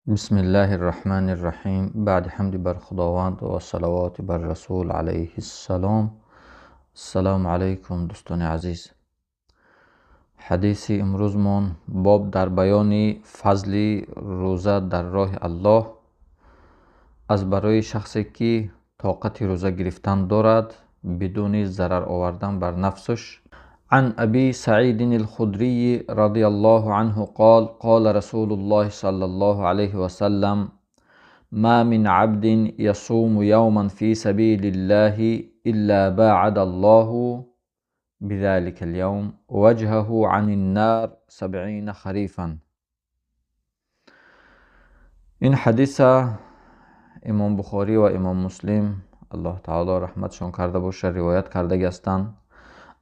بسم الله الرحمن الرحیم. بعد حمد بر خداوند و صلوات بر رسول علیه السلام. السلام علیکم دوستان عزیز. حدیث امروزمان باب در بیان فضل روزه در راه الله از برای شخصی که طاقت روزه گرفتن دارد بدون ضرر آوردن بر نفسش. عن أبي سعيد الخدري رضي الله عنه قال: قال رسول الله صلى الله عليه وسلم: ما من عبد يصوم يوما في سبيل الله إلا باعد الله بذلك اليوم وجهه عن النار 70 خريفا. این حدیث امام بخاری و امام مسلم الله تعالی رحمتشان کرده باشه روایت کرده هستند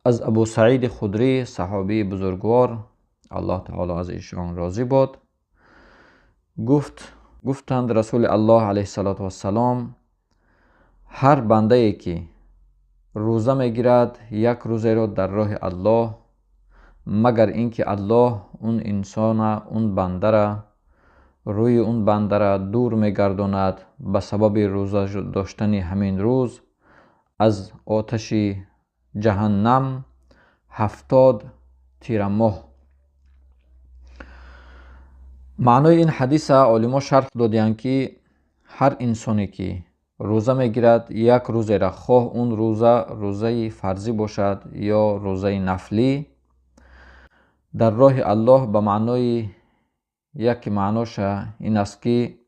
از ابو سعید خدری، صحابی بزرگوار، الله تعالی از ایشان راضی باد. گفتند رسول الله علیه الصلاة والسلام: هر بنده ای که روزه میگیرد یک روزه را در راه الله، مگر اینکه الله اون انسان، اون بنده را، روی اون بنده را دور میگرداند به سبب روزه داشتن همین روز از آتش جهنم 70 تیره ماه. معنای این حدیث عالما شرح دادند که هر انسانی که روزه میگیرد یک روزه را، خواه اون روزه روزه فرضی باشد یا روزه نفلی، در راه الله، به معنای یک معناش این است که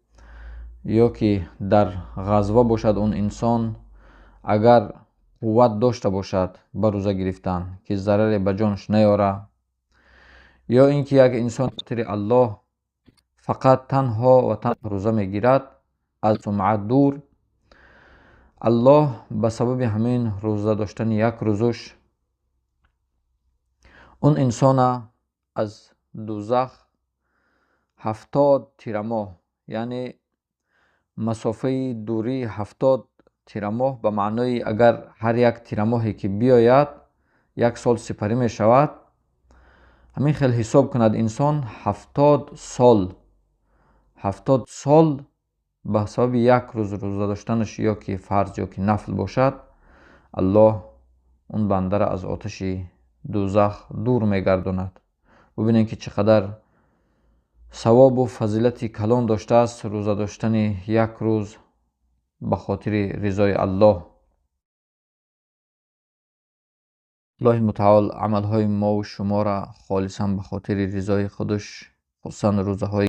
یا که در غزوه باشد اون انسان، اگر قوت داشته باشد به روزه گرفتن که ضرر به جانش نیاره، یا اینکه یک انسان خاطر الله فقط تنها و تنها روزه میگیرد از سمعت دور، الله به سبب همین روزه داشتن یک روزش اون انسان از دوزخ 70 تیره ماه، یعنی مسافه دوری 70 تیره ماه، به معنای اگر هر یک تیره ماهی که بیاید یک سال سپری می شود، همین خیلی حساب کند انسان 70 سال، 70 سال به سبب یک روز روزه داشتنش یا که فرض یا که نفل باشد، الله اون بنده را از آتش دوزخ دور میگرداند. ببینید که چقدر ثواب و فضیلت کلان داشته است روزه داشتن یک روز به خاطر رضای الله. الله متعال عملهای ما و شما را خالصا به خاطر رضای خودش، خصوصا روزه های